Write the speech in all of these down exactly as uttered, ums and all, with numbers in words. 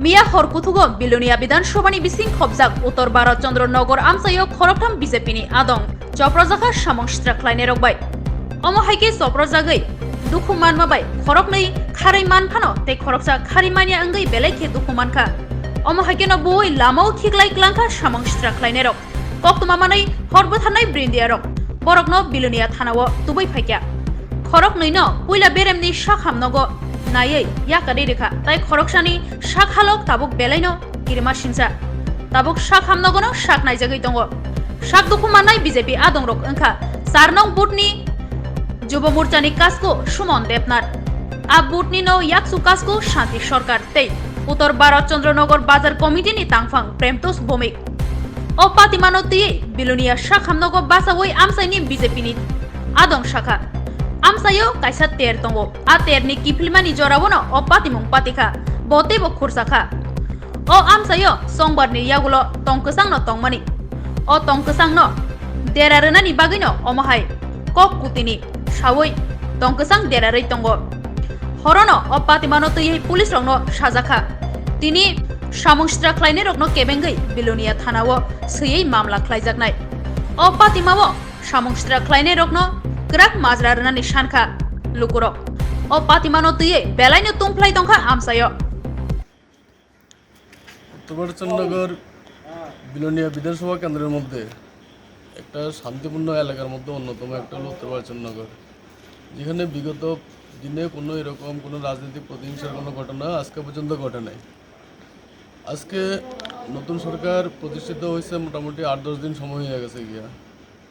Miya hor kuthugo Bilonia Bidhan Sabhani bising khobjak Uttor Bharat Chandra Nagar amchaio khoroktham B J P ni adong choprojakha samung sitra khlainairok bai. Omo hai khe choprojagwi dukhu manma bai khoroknwi kharwi man phano tei khoroksa kharwi manya wngwi belai khe dukhu mankha. Omo hai kheno bui lamao khiklai klangkha samung sitra khlainairok. Koktwma manwi hor bwtharnai brindiarok borokno Bilonia thanao tubui phaikha. Khoroknwino puila beremni sak hamnogo naiwi yakarwi rwkha, tai khoroksani sak halok tabuk belaino kirima singsa. Tabuk sak hamnogono sak naijagwi tongo. Sak dukhu mannai B J P adongrok wngkha char nong boothni Jubo Morchani kasku Sumon Debnath, a boothni no yaksu kasku Shanti Sarkar tei Uttor Bharat Chandra Nagar Bazar Committee ni tangphang Premtosh Bhowmik. O patimano twiwi Bilonia sak hamnogo bachaui amchaini B J P ni adong sakha. Amchaio kaisa ter tongo. A ter ni kiphilmani joraono o patimung patikha. Bo teibo khursakha. O amchaio Songbar ni yagulo tong kwchangno tongmani. O tong kwchangno dera rwnani bagwino omo hai kok kutini saui tong kwchang derarwi tongo. Horono o patimano twiwi police rokno sajakha. Tini samung sitra khlainairokno kebengwi Bilonia thanao swiwi mamla khlaijaknai. O patimao samung sitra khlainairokno kwrak majra rwnani sankha lukurok. O patimano twiwi belaino tungphlai tongkha amchaio. উত্তর ভারতচন্দ্রনগর বিলোনিয়া বিধানসভা কেন্দ্রের মধ্যে একটা শান্তিপূর্ণ এলাকার মধ্যে অন্যতম একটা হলো উত্তর ভারতচন্দ্রনগর, যেখানে বিগত দিনে কোনো এরকম কোনো রাজনৈতিক প্রতিহিংসার কোনো ঘটনা আজকে পর্যন্ত ঘটে নাই। আজকে নতুন সরকার প্রতিষ্ঠিত হয়েছে, মোটামুটি আট দশ দিন সময় হয়ে গেছে গিয়া।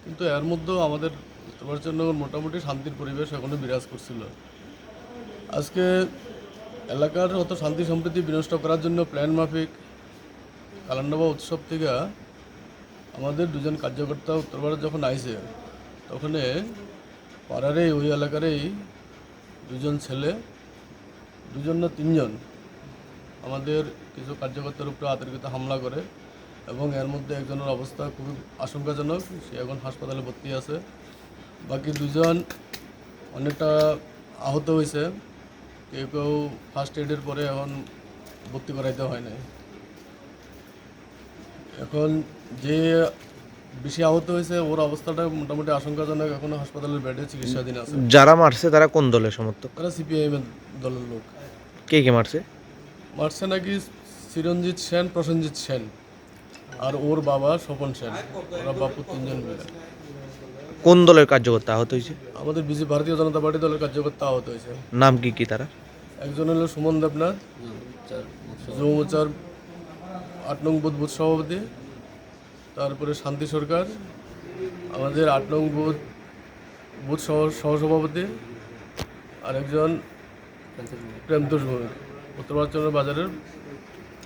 কিন্তু এর মধ্যেও আমাদের উত্তর ভারতচন্দ্রনগর মোটামুটি শান্তির পরিবেশ এখনো বিরাজ করছিল। আজকে এলাকার হয়তো শান্তি সম্প্রীতি বিনষ্ট করার জন্য প্ল্যান মাফিক কালান্ডাবা উৎসব থেকে আমাদের দুজন কার্যকর্তা উত্তর ভারত যখন আইছে, তখনে পাড়ারই, ওই এলাকারই দুজন ছেলে, দুজন না তিনজন আমাদের কিছু কার্যকর্তার উপরে অতর্কিত হামলা করে এবং এর মধ্যে একজনের অবস্থা খুবই আশঙ্কাজনক, সে এখন হাসপাতালে ভর্তি আছে। বাকি দুজন অনেকটা আহত হয়েছে, কেউ কেউ ফার্স্ট এইডের পরে এখন ভর্তি করাইতে হয় নাই। এখন যে বেশি আহত হয়েছে, ওর অবস্থাটা মোটামুটি আশঙ্কাজনক, এখনো হাসপাতালের বেডে চিকিৎসাধীন আছে। যারা মারছে তারা কোন দলের সমর্থক? তারা সিপিআইএম এর দলের লোক। কে কে মারছে? মারছে নাকি চিরঞ্জিত সেন, প্রসেনজিৎ সেন, আর ওর বাবা স্বপন সেন, ওরা বাপু তিনজন মিলে। কোন দলের কার্যকর্তা আহত হয়েছে? আমাদের বিজেপি, ভারতীয় জনতা পার্টি দলের কার্যকর্তা আহত হয়েছে। নাম কি কি তারা? একজন হলো সুমন দেবনাথ, যুব মোর্চার আট নং বুথ বুথ সভাপতি, তারপরে শান্তি সরকার, আমাদের আট নং বুথ বুথ সহ সহসভাপতি, আরেকজন প্রেমতোষ ভৌমিক, উত্তর ভারতচন্দ্র বাজারের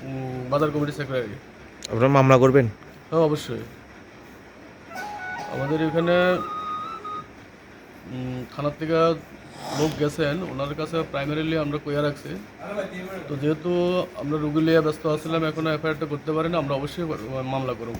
উম, বাজার কমিটির সেক্রেটারি। আপনারা মামলা করবেন? হ্যাঁ, অবশ্যই। আমাদের এখানে উম, থানার থেকে লোক গেছেন, ওনার কাছে প্রাইমারিলি আমরা কইয়া রাখছি। তো যেহেতু আমরা রুগী লইয়া ব্যস্ত আছিলাম, এখনো এফআইআরটা করতে পারি না, আমরা অবশ্যই মামলা করব।